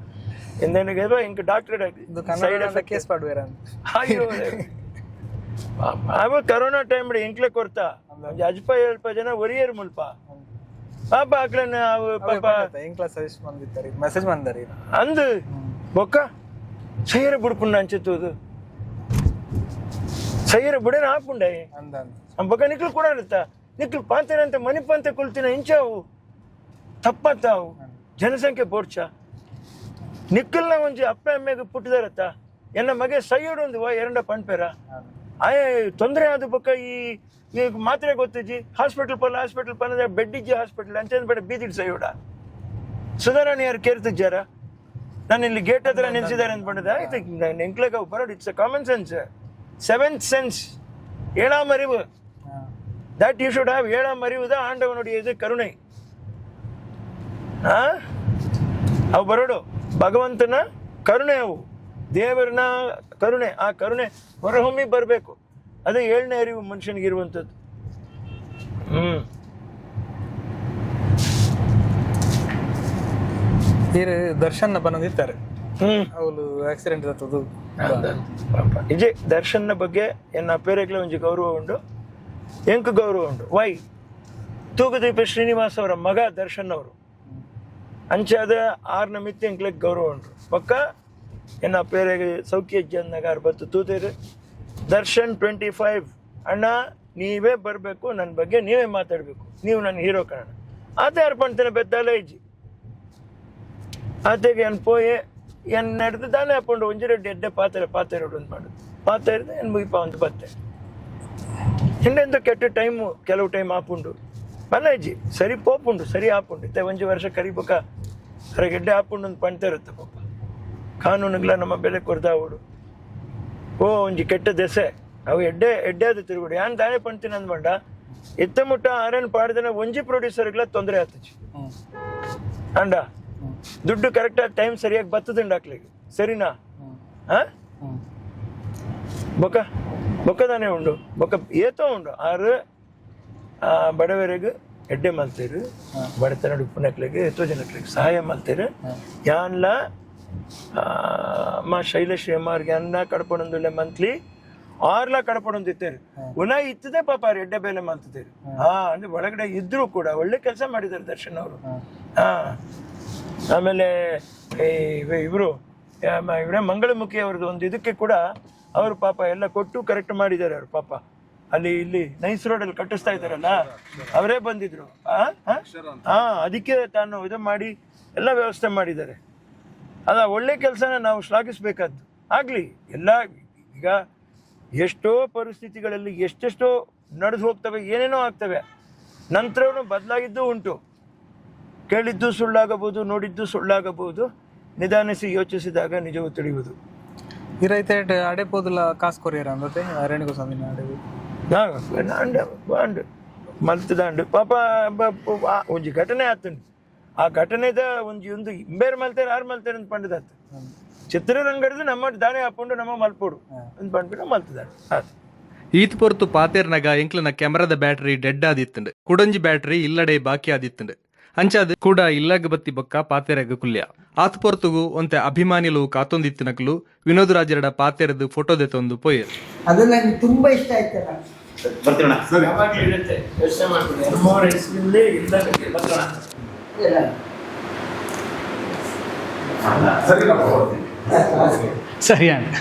Speaker 3: ಇಂದೇನಿಗೆ ಇಂಕ ಡಾಕ್ಟರೇಟ್
Speaker 4: ಇದು
Speaker 3: ಆಯ್ತು. ಸೈಡ್
Speaker 4: ಕನ್ನಡ ಕೇಸ್ ಪಾಡುವೇರ ಅಂತ.
Speaker 3: ಅಯ್ಯೋ. ಅವ ಕರೋನಾ ಟೈಮ್ ಎಂಕ್ಲೆ ಕೊರ್ತಾ ಒಂಜಿ ಅಜ್ಪ ಏಳ್ಪ ಜನ ಒರಿಯರ್ ಮುಲ್ಪ ಪಾಪ ಅಕ್ಲೆನ ಅವು ಪಾಪ.
Speaker 4: ಎಂಕ್ಲ ಸಜೆಸ್ಟ್ ಬಂದಿತ್ತಾರೆ, ಮೆಸೇಜ್ ಬಂದಾರೆ.
Speaker 3: ಅಂದು ಬೊಕ್ಕ ಸೈರ ಬುಡ್ಪುಂಡ ಅಂಚೆತ್ತೋದು ಸೈರ ಬುಡೇನ ಆಪುಂಡೆ.
Speaker 4: ಅಂದ ಅಂದ.
Speaker 3: ಬೊಕ್ಕ ನಿಕ್ಲು ಕೂಡ ಇರುತ್ತ ನಿಕ್ಲು ಪಾಂತೇನಂತ ಮನಿ ಪಾಂತೆ ಕೊಲ್ತಿನ ಇಂಚಾವು ತಪ್ಪತ್ತಾವು ಜನಸಂಖ್ಯೆ ಬೋರ್ಚ ನಿಕ್ಕಲ್ನ ಒಂಜಿ ಅಪ್ಪೆ ಅಮ್ಮೆಗೆ ಪುಟ್ಟಿದಾರತ್ತ ಎನ್ನ ಮಗೆ ಸೈಯೋಡು ಒಂದು ಎರಡ ಪಣ್ಪೇರ ಆಯ ತೊಂದರೆ ಆದ ಬೊಕ್ಕ ಈ ಈ ಮಾತ್ರೆ ಗೊತ್ತಿಜ್ಜಿ ಹಾಸ್ಪಿಟಲ್ ಪಲ್ಲ ಹಾಸ್ಪಿಟಲ್ ಪನ್ನದ ಬೆಡ್ ಇಜ್ಜಿ ಹಾಸ್ಪಿಟಲ್ ಅಂಚೆ ಬೇಡ ಬೀದಿಡ್ ಸೈಯೋಡ. ಸುಧಾರಾಣಿ ಯಾರು ಕೇರ್ತಿಜ್ಜಾರ ನಾನು ಇಲ್ಲಿ ಗೇಟ್ ಹತ್ರ ನಿಲ್ಸಿದ್ದಾರೆ ಅಂದ್ಕೊಂಡಿದ್ದೆ ಆಯ್ತು. ಎಂಕ್ಲೆಗ್ ಅವು ಬರೋಡು. It's a common sense, seventh sense, ಏಳಾಮ್ ಅರಿವು that you should have. ಏಳಾಮ್ ಅರಿವು தான் ஆண்டவனுடைய இது ಕರುಣೆ. ಆ ಅವು ಬರೋಡು ಭಗವಂತನ ಕರುಣೆ, ಅವು ದೇವರನ ಕರುಣೆ. ಆ ಕರುಣೆ ಹೊರಹೊಮ್ಮಿ ಬರಬೇಕು. ಅದೇ ಏಳನೇ ಅರಿವು ಮನುಷ್ಯನಿಗೆ ಇರುವಂಥದ್ದು. ಹ್ಮ್.
Speaker 4: ಈರು ದರ್ಶನ್ ಬಂದಿದ್ದಾರೆ.
Speaker 3: ಹ್ಮ್.
Speaker 4: ಅವಳು ಆಕ್ಸಿಡೆಂಟ್ ಆತದು.
Speaker 3: ಪಾಪ ಇಜೆ ದರ್ಶನ್ನ ಬಗ್ಗೆ ಎನ್ನ ಅಪ್ಪೇರೆಗ್ಲ ಒಂಜಿ ಗೌರವ ಉಂಡು, ಎಂಕ್ ಗೌರವ ಉಂಡು. ವೈ ತೂಗುದೀಪ ಶ್ರೀನಿವಾಸ್ ಅವರ ಮಗ ದರ್ಶನ್ ಅವರು. ಅಂಚಾದ ಆರ್ನ ಮಿತ್ತಿ ಎಂಕ್ಲೆಗ್ ಗೌರವ ಉಂಟು. ಪಕ್ಕ ಎನ್ನ ಅಪ್ಪೇರೆಗ್ ಸೌಖ್ಯ ನಗರ್ ಬತ್ತು ತೂತೇರು. ದರ್ಶನ್ 25 ಅಣ್ಣ, ನೀವೇ ಬರಬೇಕು, ನನ್ನ ಬಗ್ಗೆ ನೀವೇ ಮಾತಾಡಬೇಕು, ನೀವು ನನ್ನ ಹೀರೋ ಕಾರಣ. ಆತ ಯಾರು ಪಣ್ತೇನೆ ಬೆದ್ದಾಲೆ ಇಜ್ಜಿ ಆತೆಗೆ ಎನ್ ಪೋಯೆ ಎನ್ ನಡೆದು ದಾನೆ ಹಾಕೊಂಡು ಒಂಜಿ ರೆಡ್ಡಿ ಎಡ್ಡೆ ಪಾತ್ರೆ ಪಾತ್ರೆ ಒಂದು ಮಾಡು ಪಾತ್ರೆ ಹಿಡ್ದು ಎನ್ ಮುಗಿಪ ಒಂದು ಬತ್ತೆ. ಹಿಂದೆಂತ ಕೆಟ್ಟ ಟೈಮು ಕೆಲವು ಟೈಮ್ ಆಪುಂಡು ಮನೇಜಿ ಸರಿ ಪೋಪುಂಡು ಸರಿ ಆಪುಂಡು. ಇತ್ತೆ ಒಂಜಿ ವರ್ಷ ಕರಿಬಕ ಗೆಡ್ಡೆ ಆಪುಂಡು ಒಂದು ಪಣ್ತಾ ಇರುತ್ತೆ. ಪಾಪ ಕಾನೂನುಗಳ ನಮ್ಮ ಬೆಲೆ ಕೊರ್ದಾವಡು. ಓ ಒಂಜಿ ಕೆಟ್ಟ ದೆಸೆ ಅವು ಎಡ್ಡೆ ಎಡ್ಡೆ ಆದ ತಿರುಗುಡು ಯಾನ್ ದಾನೆ ಪಣ್ತೀನಿ ಅಂದ್ಬಂಡ ಎತ್ತ ಮುಟ್ಟ ಆರನ್ ಪಾಡ್ದನ ಒಂಜಿ ಪ್ರೊಡ್ಯೂಸರ್ಗಳ ತೊಂದರೆ ಆತಜಿ. ಅಂಡ ದುಡ್ಡು ಕರೆಕ್ಟಾಗಿ ಟೈಮ್ ಸರಿಯಾಗಿ ಬತ್ತದುಂಡು ಹಾಕ್ಲಿಕ್ಕೆ ಸರಿನಾ? ಹಾ ಬೊಕ ಬೊಕ್ಕದಾನೆ ಉಂಡು ಬೊಕ್ಕ ಏತೋ ಉಂಡು ಆರು ಬಡವರಿಗೆ ಎಡ್ಡೆ ಮಲ್ತೇರು, ಬಡತನ ಉಪ್ಪುನಕ್ಲೆಗ್ ಏತೋ ಜನಕ್ಲೆಗ್ ಸಹಾಯ ಮಲ್ತೇರು. ಯಾನ್ಲ ಅಮ್ಮ ಶೈಲಶ್ರೀ ಅಮ್ಮಾರ್ಗೆ ಅನ್ನ ಕಡಪಡೊಂದುಲ್ಲೆ ಮಂತ್ಲಿ ಆರ್ಲ ಕಡಪಡೊಂದಿತ್ತೇರು. ಉಲ ಇತ್ತದೆ ಪಾಪ ಅವ್ರು ಎಡ್ಡೆ ಬೇಲೆ ಮಲ್ತಿದ್ದೇರು. ಹಾ ಅಂದ್ರೆ ಒಳಗಡೆ ಇದ್ರು ಕೂಡ ಒಳ್ಳೆ ಕೆಲಸ ಮಾಡಿದ್ದಾರೆ ದರ್ಶನ್ ಅವರು. ಹಾ ಆಮೇಲೆ ಇವರು ಇವರೇ ಮಂಗಳಮುಖಿ ಅವ್ರದ್ದು ಒಂದು ಇದಕ್ಕೆ ಕೂಡ ಅವರು ಪಾಪ ಎಲ್ಲ ಕೊಟ್ಟು ಕರೆಕ್ಟ್ ಮಾಡಿದ್ದಾರೆ ಅವರು ಪಾಪ. ಅಲ್ಲಿ ಇಲ್ಲಿ ನೈಸ್ ರೋಡಲ್ಲಿ ಕಟ್ಟಿಸ್ತಾ ಇದ್ದಾರಲ್ಲ, ಅವರೇ ಬಂದಿದ್ರು. ಹಾ ಅದಕ್ಕೆ ತಾನು ಇದು ಮಾಡಿ ಎಲ್ಲ ವ್ಯವಸ್ಥೆ ಮಾಡಿದ್ದಾರೆ. ಅಲ್ಲ ಒಳ್ಳೆ ಕೆಲಸನ ನಾವು ಶ್ಲಾಘಿಸ್ಬೇಕಾದ್ದು ಆಗಲಿ ಎಲ್ಲ. ಈಗ ಎಷ್ಟೋ ಪರಿಸ್ಥಿತಿಗಳಲ್ಲಿ ಎಷ್ಟೆಷ್ಟೋ ನಡೆದು ಹೋಗ್ತವೆ, ಏನೇನೋ ಆಗ್ತವೆ, ನಂತರವೂ ಬದಲಾಗಿದ್ದೂ ಉಂಟು. ಕೇಳಿದ್ದು ಸುಳ್ಳಾಗಬಹುದು, ನೋಡಿದ್ದು ಸುಳ್ಳಾಗಬಹುದು, ನಿಧಾನಿಸಿ ಯೋಚಿಸಿದಾಗ ನಿಜವು ತಿಳಿಯುವುದು.
Speaker 4: ಇರೈತೆ ಅಡೆ ಪೋದುಲ ಕಾಸು ಕೊರಿಯರ್ ಅಂದತೆ ರೇಣುಕಾ ಸ್ವಾಮಿನ ಅಡೆ.
Speaker 3: ಅಂಡ್ ಅಂಡ್ ಮಲ್ತದಾಂಡು ಪಾಪ ಒಂಜಿ ಘಟನೆ ಆತುಂಡು. ಆ ಘಟನೆದ ಒಂಜಿ ಒಂದು ಇಂಬೇರ್ ಮಲ್ತೇರು ಆರು ಮಲ್ತೇರು ಅಂತ ಪಂಡದಾತು. ಚಿತ್ರರಂಗಡ್ದು ನಮ್ಮ ದಾನೆ ಹಾಕೊಂಡು ನಮ್ಮ ಮಲ್ಪೋಡು ಅಂತ ಪಂಡ್ಬಿಟ್ಟು ಮಲ್ತದಾಂಡು ಆತು.
Speaker 5: ಈತ್ ಪೊರ್ತು ಪಾತೇರ್ನಗ ಎಂಕ್ಲನ ಕ್ಯಾಮರಾದ ಬ್ಯಾಟರಿ ಡೆಡ್ ಆದಿತ್ತುಂಡು. ಕುಡೊಂಜಿ ಬ್ಯಾಟರಿ ಇಲ್ಲಡೆ ಬಾಕಿ ಆದಿತ್ತುಂಡು. ಅಂಚಾದ್ ಕೂಡ ಇಲ್ಲಗ್ ಬತ್ತಿ ಬೊಕ್ಕ ಪಾತೆರಗ್ ಕುಲ್ಯ. ಆತ್ ಪೊರ್ತುಗು ಒಂತೆ ಅಭಿಮಾನಿಲು ಕಾತೊಂದಿತ್ತಿನಕ್ಲು ವಿನೋದ್ ರಾಜರಡ ಪಾತೆರದು ಫೋಟೋ ದೆತೊಂದು ಪೋಯೆರ್.
Speaker 7: ಅದು ನಂಗೆ ತುಂಬಾ ಇಷ್ಟ ಆಯ್ತಲ್ಲ.
Speaker 3: ಯಾವಾಗ್ಲೂ ಇರುತ್ತೆ, ಯೋಚನೆ ಮಾಡ್ಬಿಡಿ ಅಮ್ಮವ್ರ ಹೆಸರಿಂದಲೇ ಇಲ್ಲ.
Speaker 4: ಸರಿ ಅಣ್ಣ.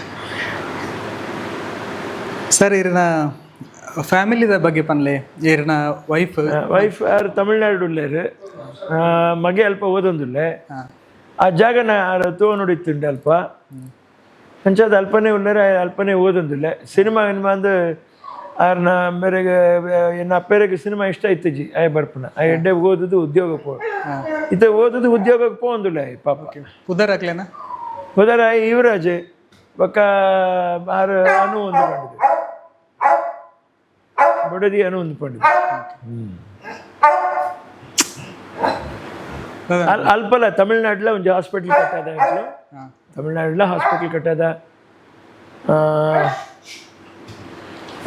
Speaker 4: ಸರ್, ಇರಿನ ಫ್ಯಾಮಿಲಿದ ಬಗ್ಗೆ ಪನ್ಲೆ, ಇರಿನ ವೈಫ್.
Speaker 3: ವೈಫ್ ಯಾರು ತಮಿಳ್ನಾಡು ಉಳ್ಳೇರು, ಮಗೆ ಅಲ್ಪ ಓದೊಂದುಲ್ಲೆ. ಆ ಜಾಗನ ಆರ್ ತೋ ನೋಡಿತ್ತುಂಡೆ ಅಲ್ಪ ಅಂಚಾದ ಅಲ್ಪನೇ ಉಳ್ಳೇರು, ಅಲ್ಪನೇ ಓದೊಂದುಲ್ಲೆ. ಸಿನಿಮಾ ಅಂದು ಆರ್ನ ಮೇರೆಗೆ ಎನ್ನ ಅಪ್ಪೇರೆಗೆ ಸಿನಿಮಾ ಇಷ್ಟ ಇತ್ತುಜಿ. ಆಯ್ ಬರ್ಪುನ ಆ ಎಡ್ಡೆ ಓದುದು ಉದ್ಯೋಗಕ್ಕೆ ಪೋ ಇತ್ತ ಓದುದು ಉದ್ಯೋಗಕ್ಕೆ ಪೋಂದುಲ್ಲೆ ಆಯ್ ಪಾಪ.
Speaker 4: ಪುದರ್ ಹಾಕ್ಲೇನಾ?
Speaker 3: ಉದರ ಯುವರಾಜ್ ಬೊಕ್ಕ ಆರು ಅನು ಒಂದು ಪಂಡಿತು ಬಡದಿ ಅನು ಒಂದು ಪಂಡಿತು ಅಲ್ಪಲ್ಲ ತಮಿಳ್ನಾಡ್ಲ ಒಂಜಿ ಹಾಸ್ಪಿಟಲ್ ಕಟ್ಟದ ಇಂಕ್ಲು. ತಮಿಳ್ನಾಡ್ಲ ಹಾಸ್ಪಿಟಲ್ ಕಟ್ಟದ.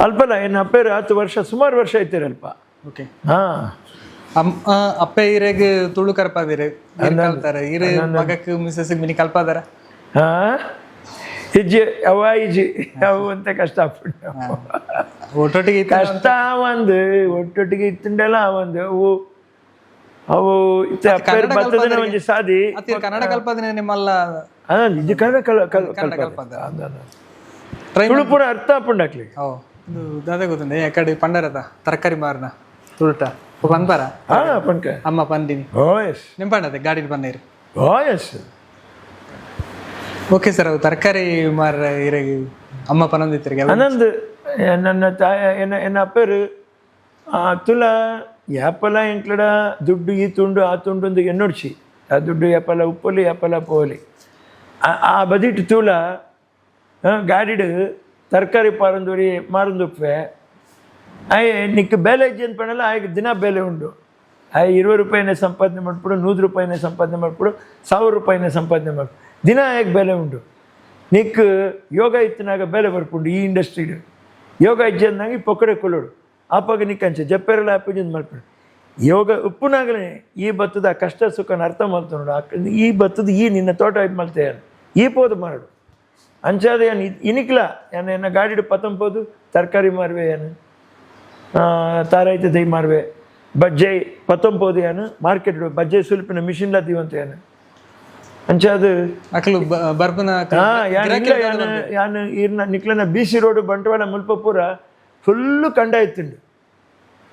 Speaker 3: ಅಲ್ಪಲ್ಲ ಎನ್ನ ಅಪ್ಪೇರು 10 ವರ್ಷ ಸುಮಾರು ವರ್ಷ ಐತಿರ ಅಲ್ಪ.
Speaker 4: ಓಕೆ.
Speaker 3: ಹಾ.
Speaker 4: ಅಪ್ಪೆ ಇರೆಗ್ ತುಳು ಕರ್ಪಾದಿರೆ, ಇರ್ ಕಲ್ತಾರೆ, ಇರ್ ಮಗಕ್ ಮಿಸಸ್ ಮಿನಿ ಕಲ್ಪಾದಾರ?
Speaker 3: ಹಾ. ಇಜ್ಜಿ ಅವ ಇಜ್ಜಿ ಅವು ಅಂತ ಕಷ್ಟ ಆಪುಂಡು.
Speaker 4: ಒಟ್ಟೊಟ್ಟಿಗೆ ಇತ್ತ.
Speaker 3: ಕಷ್ಟ ಒಂದು ಒಟ್ಟೊಟ್ಟಿಗೆ ಇತ್ತುಂಡೆಲ್ಲ ಒಂದು ಅವು ಅವು ಇತ್ತೆ ಅಪ್ಪೇರ್
Speaker 4: ಕನ್ನಡ
Speaker 3: ಬತ್ತದನ
Speaker 4: ಕಲ್ಪದರಿಗೆ-
Speaker 3: ಒಂಜಿ ಸಾದಿ.
Speaker 4: ಅತ್ತೆ ಕನ್ನಡ ಕಲ್ಪದಿನ ನಿಮ್ಮಲ್ಲ?
Speaker 3: ಇದು ಕನ್ನಡ ಕಲ್ ಕಲ್
Speaker 4: ಕನ್ನಡ
Speaker 3: ಕಲ್ಪದ.
Speaker 4: ಕಲ್ಪದ. ಟ್ರೈ.
Speaker 3: ತುಳು ಪೂರ ಅರ್ಥ ಆಪುಂಡು ಅಕ್ಲೆಗ್.
Speaker 4: ಓ, ಇದು ದಾದ ಗೊತ್ತುಂಡೆ, ಕಡೆ ಪಂಡರತ ತರಕಾರಿ ಮಾರನ ತುಳುಟ ಪನ್ಪರ?
Speaker 3: ಹಾ, ಪನ್ಕ.
Speaker 4: ಅಮ್ಮ ಪಂದಿನಿ.
Speaker 3: ಓ ಎಸ್.
Speaker 4: ನಿಂಪಂಡತೆ ಗಾಡಿ ಬಂದಿರಿ.
Speaker 3: ಓ S.
Speaker 4: Okay sir, ಅವು ತರಕಾರಿ ಮಾರ ಇರಗಿ ಅಮ್ಮ ಪನೊಂದಿತ್ತರಿಗೆ?
Speaker 3: ಆನಂದ್ ನನ್ನ ತಾಯ ಎನ್ನ ಎನ್ನ ಅಪ್ಪರು ತುಲ ಯಾಪಲ ಎಂಕ್ಲಡ ದುಡ್ಡು ಈ ತುಂಡು ಆ ತುಂಡು ಒಂದು ಎನ್ನೊಡ್ಚಿ, ಆ ದುಡ್ಡು ಯಾಪಲ ಉಪ್ಪೊಲಿ ಯಾಪಲ ಪೋಲಿ. ಆ ಆ ಬದಿಟ್ಟು ತೂಲ ಗಾಡಿಡು ತರಕಾರಿ ಪಾರಂದೂರಿ ಮಾರಂದುಪ್ಪೆ. ಆಯ್ ನಿಕ್ ಬೇಲೆ ಇಜ್ಜಿ ಪಣಲ್ಲ, ಆಯ್ಕೆ ದಿನ ಬೇಲೆ ಉಂಡು. ಆಯ್ 20 ರೂಪಾಯಿನೇ ಸಂಪಾದನೆ ಮಾಡ್ಬಿಡು, 100 ರೂಪಾಯಿನೇ ಸಂಪಾದನೆ ಮಾಡ್ಬಿಡು, 1000 ರೂಪಾಯಿನೇ ಸಂಪಾದನೆ ಮಾಡ್ಬಿಡು, ದಿನ ಆಯ್ಕೆ ಬೇಲೆ ಉಂಡು. ನಿಕ್ ಯೋಗ ಇತ್ತಿನಾಗ ಬೇಲೆ ಬರ್ಪುಂಡು. ಈ ಇಂಡಸ್ಟ್ರಿಡ್ ಯೋಗ ಇಜ್ಜಂದಾಗ ಪೊಕ್ಕಡೆ ಕೊಲ್ಲೋಡು. ಆಪಾಗ ನಿಕ್ಕಂಚೆ ಜಪ್ಪೆರಲ ಆಪುಜಿಂದ ಮಲ್ಪಡು. ಯೋಗ ಉಪ್ಪುನಾಗಲೇ ಈ ಬತ್ತದ ಆ ಕಷ್ಟ ಸುಖನ ಅರ್ಥ ಮಲ್ತ ನೋಡು. ಈ ಬತ್ತದ ಈ ನಿನ್ನ ತೋಟ ಇದು ಮಲ್ತೆ ಈ ಪೋದು ಮಾಡು. ಅಂಚಾದ ಏನು ಇನಿಕ್ಲ ಏನು ಎನ್ನ ಗಾಡಿಡು ಪತ್ತಂಪೋದು ತರಕಾರಿ ಮಾರುವೆ, ಏನು ತಾರಾಯ್ತ ದೈ ಮಾರುವೆ, ಬಜ್ಜೆ ಪತ್ತಂಪೋದು, ಏನು ಮಾರ್ಕೆಟ್ ಬಜ್ಜೆ ಸುಲ್ಪಿನ ಮಿಷಿನ್ಲ ದೀವಂತ ಏನು ಅಂಚಾದ.
Speaker 4: ಅಕ್ಲು ಬರ್ಪುನ.
Speaker 3: ಹಾ, ಯಾನ್ ಇಲ್ಲ, ಯಾನ್ ಯಾನ್ ಈರ್ನ ನಿಕ್ಲನ B C road Bantwal ಮುಲ್ಪ ಪೂರ ಫುಲ್ಲು ಕಂಡ ಇತ್ತುಂಡು.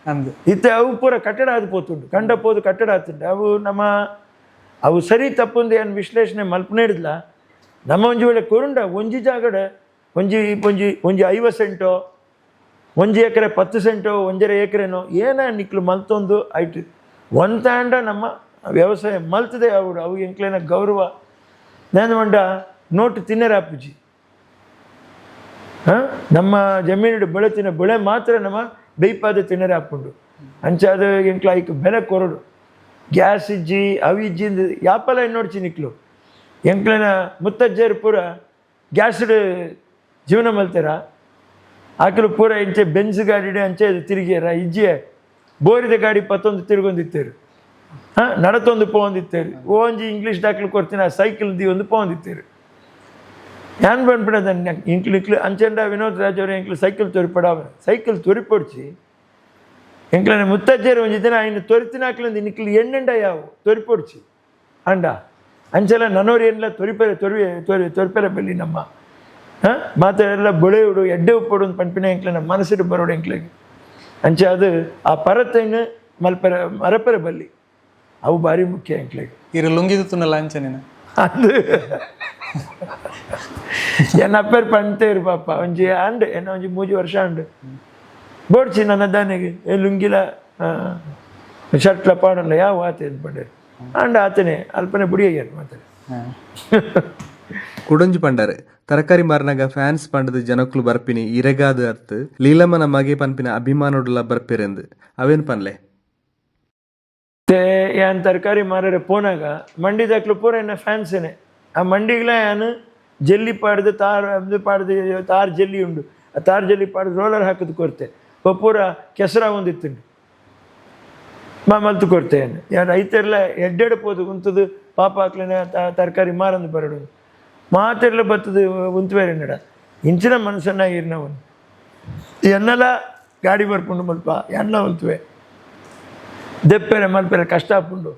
Speaker 4: ಅಂದು.
Speaker 3: ಇತ್ತೆ ಅವು ಪೂರ ಕಟ್ಟಡ ಆದ್ ಪೋತುಂಡು. ಕಂಡ ಪೋದು ಕಟ್ಟಡ ಆತುಂಡು. ಅವು ನಮ್ಮ ಅವು ಸರಿ ತಪ್ಪುಂದು ಏನು ವಿಶ್ಲೇಷಣೆ ಮಲ್ಪನೇ ಹಿಡಿದ್ಲ. ನಮ್ಮ ಒಂಜಿ ವೇಳೆ ಕೊರುಂಡ ಒಂಜಿ ಜಾಗಡೆ ಒಂಜಿ ಒಂಜಿ ಒಂಜಿ 50 ಸೆಂಟೋ, ಒಂಜಿ ಎಕರೆ 10 ಸೆಂಟೋ, 1.5 ಎಕರೆನೋ ಏನ ನಿಕ್ಲು ಮಲ್ತೊಂದು ಐಟ್ ಒಂತಾಂಡ ನಮ್ಮ ವ್ಯವಸಾಯ ಮಲ್ತದೆ. ಅವು ಅವು ಎಂಕ್ಲೇನ ಗೌರವ. ನಾನು ಮಂಡ ನೋಟು ತಿನ್ನರ ಅಪ್ಪುಜಿ. ಹಾಂ, ನಮ್ಮ ಜಮೀನುಡು ಬೆಳೆ ತಿನ್ನ ಬೆಳೆ ಮಾತ್ರ ನಮ್ಮ ಬೇಯ್ಪಾದ ತಿನ್ನರೆ ಹಾಕೊಂಡು. ಅಂಚಾದ ಎಂಕ್ಲ ಐಕ್ ಬೆಲೆ ಕೊರಡು. ಗ್ಯಾಸ್ ಇಜ್ಜಿ ಅವು ಇಜ್ಜಿ ಯಾಪಲ ನೋಡ್ಚಿ ನಿಕ್ಲು. ಎಂಕ್ಲನ ಮುತ್ತಜ್ಜರು ಪೂರ ಗ್ಯಾಸ್ಡ್ ಜೀವನ ಮಲ್ತಾರ. ಆಕಲು ಪೂರ ಇಂಚೆ ಬೆಂಜ್ ಗಾಡಿ ಅಂಚೆ ತಿರುಗಿಯಾರ ಇಜ್ಜಿಯೇ. ಬೋರಿದ ಗಾಡಿ ಪತ್ತೊಂದು ತಿರುಗೊಂದಿತ್ತೇರು. ಹಾಂ, ನಡತೊಂದು ಪೋಂದಿತ್ತೇರು. ಓಂಜಿ ಇಂಗ್ಲೀಷ್ ದಾಖಲು ಕೊಡ್ತೀನಿ, ಆ ಸೈಕಲ್ the ಒಂದು ಪೋಂದಿತ್ತೇರು. ಯಾನ್ ಪನ್ಪಿನದ ಇಂಕ್ಲು ಇಕ್ಲು ಅಂಚೆಂಡ ವಿನೋದ್ ರಾಜ್ ಅವರು ಎಂಕ್ಲು ಸೈಕಲ್ ತೊರಿಪಡ, ಸೈಕಲ್ ತೊರಿಪೊಡ್ಚಿ. ಎಂಕ್ಲನ ಮುತ್ತಜ್ಜರು ಒಂಜಿ ದಿನ ಐನು ತೊರಿತಿನಾಕ್ಲಂದು ನಿಕ್ಲು ಎಣ್ಣೆಂಡ ಯಾವು ತೊರಿಪೊಡ್ಚಿ ಅಂಡ. ಅಂಚೆಲ್ಲ ನನೋರು ಏನಿಲ್ಲ ತೊರಿಪೆರೆ ತೊರಿ ತೊರಿ ತೊರಿಪೆರೆ ಬಲ್ಲಿ ನಮ್ಮ ಹಾಂ ಮಾತೆಲ್ಲ ಬೊಳೆಯುಡು ಎಡ್ಡೆ ಉಪ್ಪೊಡು ಅಂತ ಪನ್ಪಿನ ಎಂಕ್ಲನ ಮನಸ್ಸಿಡು ಬರೋಡು ಎಂಕ್ಲೆಗ್. ಅಂಚೆ ಅದು ಆ ಪರತೈನು ಮಲ್ಪೆರೆ ಮರಪೆರೆ ಬಲ್ಲಿ, ಅವು ಭಾರಿ ಮುಖ್ಯ ಎಂಕ್ಲೆಗ್.
Speaker 4: ಇರು ಲುಂಗಿ ತುತ್ತುನಲ್ಲ ಅಂಚನೇನ?
Speaker 3: ಅದು ಎನ್ನ ಅಪ್ಪೇರ್ ಪಂತೇರು ಪಾಪ. ಒಂಜಿ ಆಂಡ್ ಎನ್ನ ಒಂಜಿ 3 ವರ್ಷ ಆಂಡ್ ಬೋಡ್ಚಿ ನನ್ನ ದಾನೆಗೆ ಏ ಲುಂಗಿಲ ಶರ್ಟ್ಲ ಪಾಡಲ್ಲ ಯಾವ ಆತೆ ಪಂಡೇರು. ಆಂಡ ಆತನೆ ಅಲ್ಪನೆ ಬುಡಿಯಯ್ಯಾರು ಮಾತಾರೆ.
Speaker 5: ಕುಡೊಂಜಿ ಪಂಡಾರೆ, ತರಕಾರಿ ಮಾರ್ನಾಗ ಫ್ಯಾನ್ಸ್ ಪಂಡದ ಜನಕ್ಲು ಬರ್ಪಿನಿ ಇರೆಗಾದ ಅರ್ಥ ಲೀಲಮ್ಮನ ಮಗೆ ಪನ್ಪಿನ ಅಭಿಮಾನೊಡುಲ ಬರ್ಪಿರೆಂದು ಅವೇನ್ ಪನ್ಲೆ?
Speaker 3: ಮತ್ತೆ ಯಾನ್ ತರಕಾರಿ ಮಾರರೆ ಪೋನಾಗ ಮಂಡಿದಾಕ್ಲು ಪೂರ ಎನ್ನ ಫ್ಯಾನ್ಸೇನೆ. ಆ ಮಂಡಿಗ್ಲ ಯಾನ್ ಜಲ್ಲಿ ಪಾಡ್ದು ತಾರ್ ಅದು ಪಾಡ್ದು ತಾರ್ ಜಲ್ಲಿ ಉಂಡು, ಆ ತಾರ್ ಜಲ್ಲಿ ಪಾಡ್ದು ರೋಲರ್ ಹಾಕಿದ್ ಕೊರ್ತೆ. ಪೂರ ಕೆಸರ ಒಂದಿತ್ತುಂಡು ಮಾ ಮಲ್ತು ಕೊರ್ತೆ. ಏನು ಯಾರು ರೈತರೆಲ್ಲ ಎಡ್ಡೆಡ್ ಪೋದು ಉಂತದು ಪಾಪ ಹಾಕ್ಲೇನೆ ತರಕಾರಿ ಮಾರಂದು ಬರಡು ಮಾತೆರ್ಲ ಬತ್ತದು ಉಂತುವೇರೆ ನಡ ಇಂಚಿನ ಮನಸ್ಸನ್ನ ಇರ್ನವನು. ಎನ್ನಲ ಗಾಡಿ ಬರ್ಪುಂಡು ಮಲ್ಪ ಎನ್ನ ಉಂತುವೆ ದೆಪ್ಪೆರೆ ಮಲ್ಪೆರೆ ಕಷ್ಟ ಆಪುಂಡು.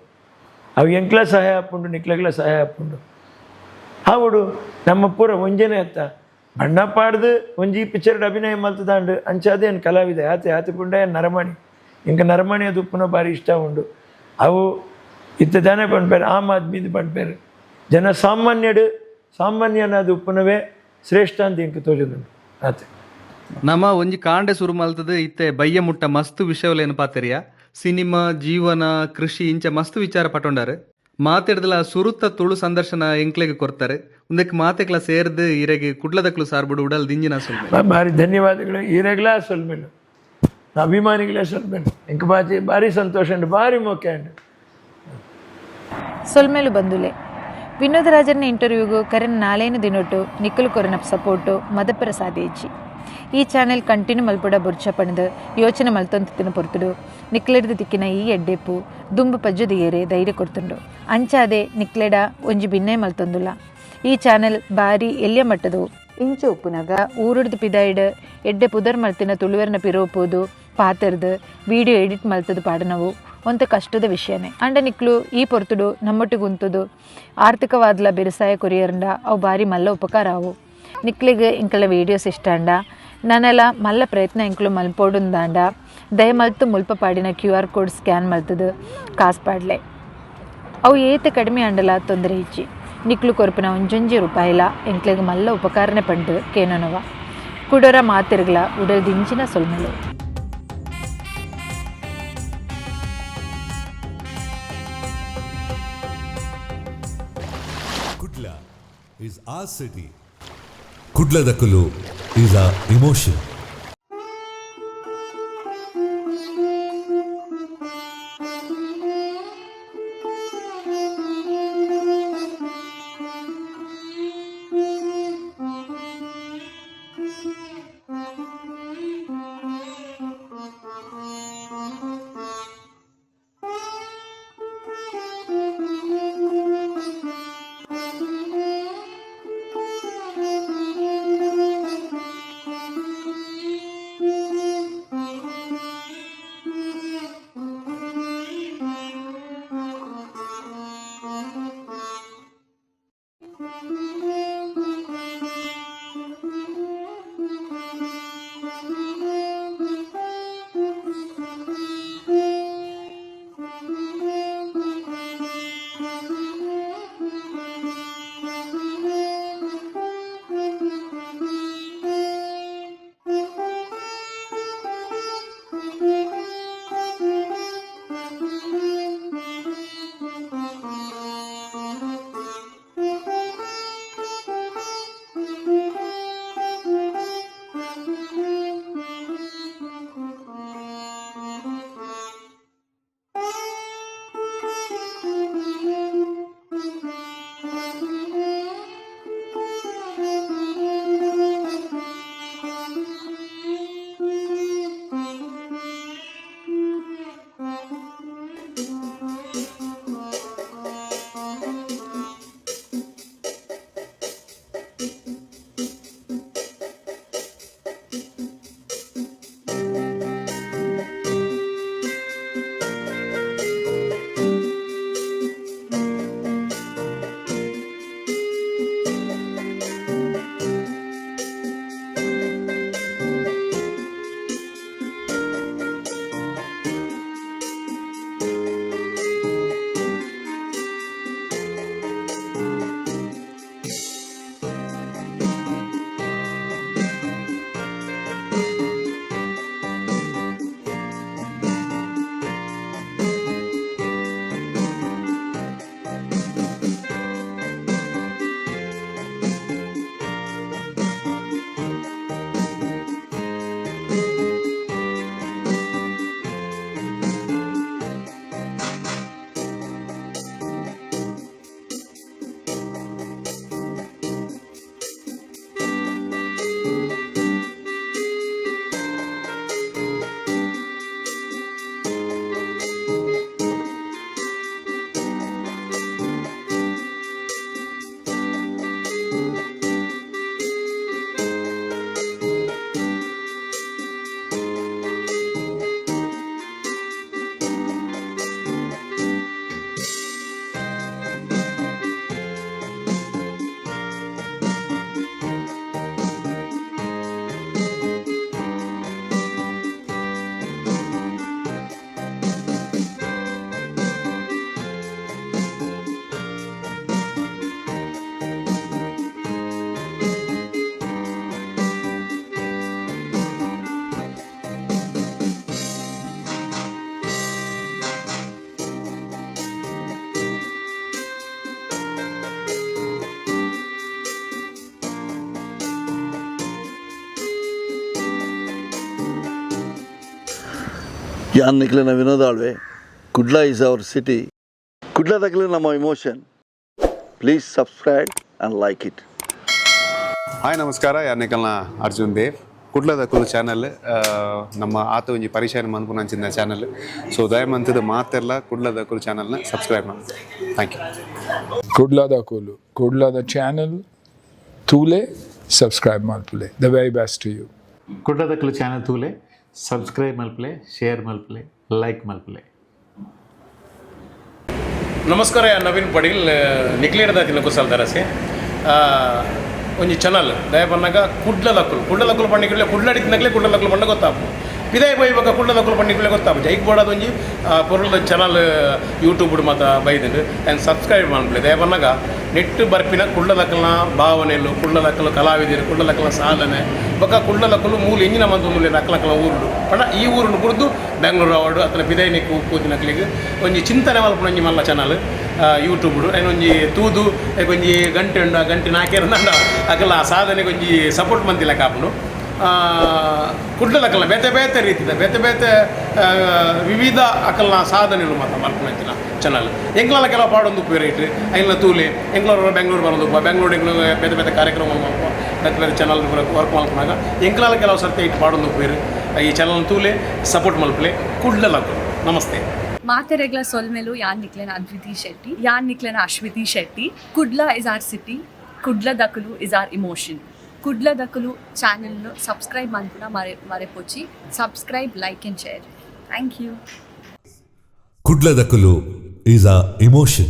Speaker 3: ಅವು ಎಂಕ್ಲ ಸಹಾಯ ಆಪುಂಡು, ನಿಕ್ಲಗ್ಲ ಸಹಾಯ ಆಪುಂಡು. ಆವಡು ನಮ್ಮ ಪೂರ ಒಂಜೆನೆ ಅತ್ತ ಬಣ್ಣ ಪಾಡ್ದು ಒಂಜಿ ಪಿಕ್ಚರ್ಡ್ ಅಭಿನಯ ಮಲ್ತದಾಂಡು. ಅಂಚಾದೆ ಏನು ಕಲಾವಿದೆ ಆತೆ ಆತೆ ಪುಂಡ ಏನು ನರಮಾಣಿ. ಇಂಕ ನರಮಾಣಿ ಅದು ಉಪ್ಪುನ ಭಾರಿ ಇಷ್ಟ ಉಂಡು. ಅವು ಇತ್ತ ತಾನೇ ಪನ್ಪೇರು, ಆಮ್ ಆದ್ಮೀದು ಪನ್ಪೇರು. ಜನ ಸಾಮಾನ್ಯಡು ಸಾಮಾನ್ಯನಾದ ಉಪ್ಪುನವೇ ಶ್ರೇಷ್ಠ ಅಂತ ಇಂಕ ತೋಜದುಂಡು ಆತೆ.
Speaker 5: ನಮ್ಮ ಒಂಜಿ ಕಾಂಡೆ ಸುರು ಮಲ್ತದ ಇತ್ತೆ ಬಯ್ಯ ಮುಟ್ಟ ಮಸ್ತ್ ವಿಷಯಲೇನು ಪಾತೆರಿಯ. ಸಿನಿಮಾ, ಜೀವನ, ಕೃಷಿ ಇಂಚ ಮಸ್ತ್ ವಿಚಾರ ಪಟೊಂಡಾರೆ. ಮಾತೆಡ್ದಲ ಸುರುತ್ತ ತುಳು ಸಂದರ್ಶನ ಎಂಕ್ಲೆಗ್ ಕೊರ್ತಾರೆ. ಉಂದಕ್ಕೆ ಮಾತೆಕ್ಲ ಸೇರ್ದು ಇರೆಗೆ ಕುಡ್ಲದಕ್ಲು ಸಾರ್ಬುಡು ಉಡಲ್ ದಿಂಜಿನ ಸುಲ್ಮೆ.
Speaker 3: ಭಾರಿ ಧನ್ಯವಾದಗಳು. ಈರೆಗ್ಲಾ ಸೊಲ್ಮೆಲು, ಅಭಿಮಾನಿಗಳೇ ಸೊಲ್ಮೆಲು. ಇಂಕ ಬಾಜಿ ಭಾರಿ ಸಂತೋಷ ಉಂಟು, ಭಾರಿ ಮೋಕೆ ಉಂಟು.
Speaker 8: ಸೊಲ್ಮೆಲು ಬಂದುಲೆ. ವಿನೋದ್ ರಾಜನ ಇಂಟರ್ವ್ಯೂಗು ಕರೆನ್ ನಾಲೇನು ದಿನೊಟ್ಟು ನಿಕ್ಕಲು ಕೊರನ ಸಪೋರ್ಟು ಮದಪರ ಸಾದೇಜಿ. ಈ ಚಾನೆಲ್ ಕಂಟಿನ್ಯೂ ಮಲ್ಪುಡ ಬುರ್ಚ ಪಣದು ಯೋಚನೆ ಮಲ್ತೊಂತಿತ್ತಿನ ಪೊರ್ತುಡು ನಿಕ್ಲೆಡ್ದು ತಿಕ್ಕಿನ ಈ ಎಡ್ಡೆಪ್ಪು ದುಂಬು ಪಜ್ಜುದಿಯೇರೆ ಧೈರ್ಯ ಕೊರ್ತುಂಡು. ಅಂಚಾದೆ ನಿಕ್ಲೆಡ ಒಂಜಿ ಬಿನ್ನೆ ಮಲ್ತೊಂದುಲ್ಲ. ಈ ಚಾನೆಲ್ ಬಾರಿ ಎಲ್ಯ ಮಟ್ಟದು ಇಂಚ ಉಪ್ಪುನಗ ಊರುಡ್ದು ಪಿದಾಯ್ಡ್ ಎಡ್ಡೆ ಪುದರ್ ಮಲ್ತಿನ ತುಳುವೆರ್ನ ಪಿರೋಪೋದು ಪಾತೆರ್ದು ವಿಡಿಯೋ ಎಡಿಟ್ ಮಲ್ತದು ಪಾಡನವು ಒಂತೆ ಕಷ್ಟದ ವಿಷಯನೇ. ಅಂಡ ನಿಕ್ಲು ಈ ಪೊರ್ತುಡು ನಮ್ಮೊಟ್ಟಿಗೆ ಉಂತುದು ಆರ್ಥಿಕವಾದ್ಲ ಬೆರಸಾಯ ಕೊರಿಯರ್ಂಡ ಅವು ಬಾರಿ ಮಲ್ಲ ಉಪಕಾರ ಅವು. ನಿಕ್ಲಿಗೆ ಇಂಕಲ ವೀಡಿಯೋಸ್ ಇಷ್ಟ ಅಂಡ ನಾನೆಲ್ಲ ಮಲ್ಲ ಪ್ರಯತ್ನ ಇಂಕ್ಲು ಮಲ್ಪೋಡುಂದಾಂಡ ದಯಮಲ್ತು ಮುಲ್ಪ ಪಾಡಿನ QR code scan ಮಲ್ತದು ಕಾಸು ಪಾಡ್ಲೆ. ಅವು ಏತ ಕಡಿಮೆ ಅಂಡಲ ತೊಂದರೆ ಇಜ್ಜಿ. ನಿಕ್ಲು ಕೊರ್ಪಿನ ಒಂಜೊಂಜಿ ರೂಪಾಯಿಲ ಎಂಕ್ಲೆಗ್ ಮಲ್ಲ ಉಪಕಾರನೆ ಪಂಡು ಕೇನೋನವ. ಕುಡೊರ ಮಾತಿರ್ಗ್ಲ ಉಡಲ್ ದಿಂಚಿನ ಸೊಲ್ಮೆಲು.
Speaker 1: Kudla is our city. Kudladakulu is our emotion.
Speaker 9: ಯಾನ್ ನಿಕ್ಲೆನ Vinod Alve. Kudla is our city. ಕುಡ್ಲದಕ್ಲೆ ನಮ್ಮ emotion. Please subscribe and like it.
Speaker 10: Hi, ನಮಸ್ಕಾರ. ಯಾರು ನಿಕಲ್ನ ಅರ್ಜುನ್ ದೇವ್. ಕುಡ್ಲದಕುಲು ಚಾನಲ್ ನಮ್ಮ ಆತ ಒಂಜಿ ಪರಿಚಯ ಮನ್ಪುನಂಚಿನ ಚಾನಲ್. ಸೊ ದಯಮಂತದ ಮಾತೆಲ್ಲ ಕುಡ್ಲದಕುಲು ಚಾನಲ್ನ ಸಬ್ಸ್ಕ್ರೈಬ್ ಮಾಡಿ. Thank you.
Speaker 11: ಕುಡ್ಲದಕುಲು, ಕುಡ್ಲದ ಚಾನಲ್ ತೂಲೆ, ಸಬ್ಸ್ಕ್ರೈಬ್ ಮಲ್ಪುಲೆ. The very best to you.
Speaker 12: ಕುಡ್ಲದಕುಲು channel ತೂಲೆ, ಸಬ್ಸ್ಕ್ರೈಬ್ ಮಲ್ಪಲೆ, ಶೇರ್ ಮಲ್ಪಲೆ, ಲೈಕ್ ಮಲ್ಪಲೆ.
Speaker 13: ನಮಸ್ಕಾರ, ನವೀನ್ ಪಡೀಲ್ ನಿಕ್ಲೇಡ್ದ ಕುಸಲ್ ದರಸೆ. ಒಂಜಿ ಚಾನಲ್ ದಯ ಪನ್ನಗ ಕುಡ್ಲದಕುಲು. ಕುಡ್ಲದಕುಲು ಪಂಡಿಕುಲೆ ಕುಡ್ಲಡಿತ್ತಿನಕ್ಲೆ ಕುಡ್ಲದಕುಲು ಪಂಡ ಗೊತ್ತಾಪು. ಪಿದಾಯಿ ಪೋಯಿ ಕುಡ್ಲದಕುಲು ಪಂಡಿಕುಲೆ ಗೊತ್ತಾಪು. ಜೈಕ್ ಬೋಡಾದ ಒಂಜಿ ಪೊರ್ಲದ ಚಾನಲ್ ಯೂಟ್ಯೂಬ್ ಮಾತ ಬೈದುಂಡು. And subscribe ಮನ್ಪುಲೆ. ದಯ ಪನ್ನಗ ನೆಟ್ ಬರ್ಪಿನ ಕುಡ್ಲದಕಲ್ನ ಭಾವನೆಲು, ಕುಡ್ಲದಕಲು ಕಲಾವಿದರು, ಕುಡ್ಲದಕಲ್ನ ಸಾಧನೆ, ಬೊಕ್ಕ ಕುಡ್ಲದಕುಲು ಮೂಲು ಎಂಜಿನ ಮಂತೊಂದುಲ್ಲೆರ್ ಅಕ್ಲಕ್ಲ ಊರುಡು ಪಂಡ ಈ ಊರುನು ಬುಡ್ದು ಬೆಂಗ್ಳೂರು ಅವಡು ಅತ್ತನ ಪಿದಯಿನಿಕ್ ಪೋತಿನಕ್ಲೆಗ್ ಒಂಜಿ ಚಿಂತನೆ ಮಲ್ಪುನ ಒಂಜಿ ಮಲ್ಲ ಚಾನಲ್ ಯೂಟ್ಯೂಬ್. ಐನ್ ತೂದು ಒಂಜಿ ಗಂಟೆ ಉಂಡು, ಆ ಗಂಟೆ ನಾಲ್ಕೇರಂಡ ಅಕಲ್ನ ಆ ಸಾಧನೆಗೆ ಒಂಜಿ ಸಪೋರ್ಟ್ ಮಂತಿಲೆಕ್ಕ ಆಪುಂಡು. ಕುಡ್ಲದಕಲ್ನ ಬೇತೆ ಬೇತೆ ರೀತಿದ ಬೇತೆ ಬೇತೆ ವಿವಿಧ ಅಕಲ್ನ ಸಾಧನೆಲು ಮಾತ ಮಲ್ಪುನಂಚಿನ ಚಾನಲ್. ಎಂಕ್ಲಲ ಕೆಲವು ಪಾಡೊಂದು ಉಪ್ಪು ರೇಟ್ ಐನ್ಲ ತೂಲೆ. ಎಂಕ್ಲೋರು ಬೆಂಗ್ಳೂರು ಬರೋದು, ಬೆಂಗ್ಳೂರು ಎಂಕ್ಲು ಬೇತೆ ಬೇತೆ ಕಾರ್ಯಕ್ರಮ ಮಲ್ಪ, ಬೇತೆ ಬೇತೆ ಚಾನಲ್ ವರ್ಕ್ ಮಲ್ಪುನಾಗ ಎಂಕ್ಲಲ ಕೆಲವು ಸರ್ತಿ ಇಟ್ಟು ಪಾಡೊಂದು ಉಪ್ಪೇರು. ಈ ಚಾನಲ್ ತೂಲೆ, ಸಪೋರ್ಟ್ ಮಲ್ಪಲೆ. ಕುಡ್ಲದಕುಲು. ನಮಸ್ತೆ.
Speaker 14: ಮಾತೆರೆಗ್ಲ ಸೊಲ್ಮೆಲು. ಯಾನ್ ನಿಕ್ಲೆನ ಅದ್ವಿತಿ ಶೆಟ್ಟಿ, ಯಾನ್ ನಿಕ್ಲೆನ Ashwithi Shetty. Kudla is our city, ಕುಡ್ಲದಕುಲು is our emotion. ಕುಡ್ಲದಕುಲು channel subscribe ಮನ್ಪುನ ಮರೆ ಮರೆಪೊಚಿ. Subscribe, like and share. Thank you.
Speaker 1: ಕುಡ್ಲದಕುಲು is a emotion.